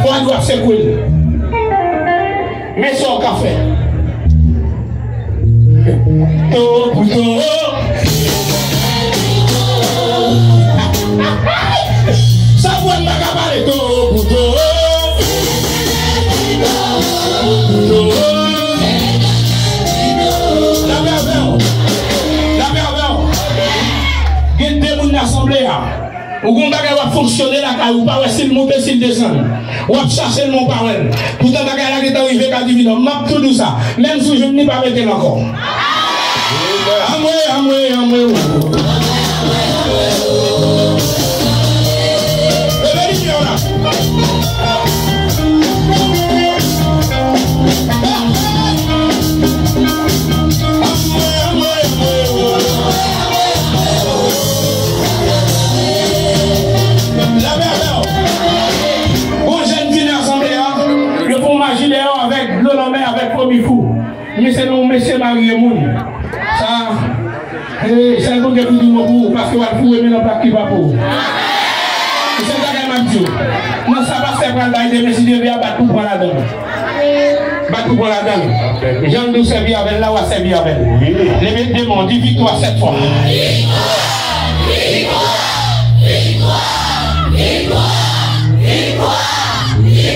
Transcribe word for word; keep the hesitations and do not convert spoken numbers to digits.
Fwa dwat sekwe l. Men sa w ka fè. Towo pou towo. Sa pran m pa ka pale. Towo pou towo. Towo pou towo. Lapè avè w. Lapè avè w. Gen de moun nan asanble a. Ou gon bagay w ap fonksyone lakay ou, pa wè si l moute, si l desann. W ap chache l, men w pa wè l. Poutan bagay la gentan rive Kadivinò. M ap tou di w sa. Menm si w jwenn li, pa mete l ankò. Anmwe, anmwe, anmwe, o. Leve limyè w la. Lapè avè w. Bon, jèn ki nan asanble a, yo fè yon maji dèyè w avèk dlo lanmè, avèk fomi fou. Misye se yon mesye marye moun. Sa, eh, sèl Bondye ki di mo pou ou, paske w al foure men nan plat ki pa pou ou. Se bagay m ap di w. Nan sa pastè pral bay demen, si Dye vle, a bat pou pran ladan l. Bat pou pran ladan l. Jan l di w sèvi avè l la, w a sèvi avè l. Leve de men w, di viktwa sèt fwa.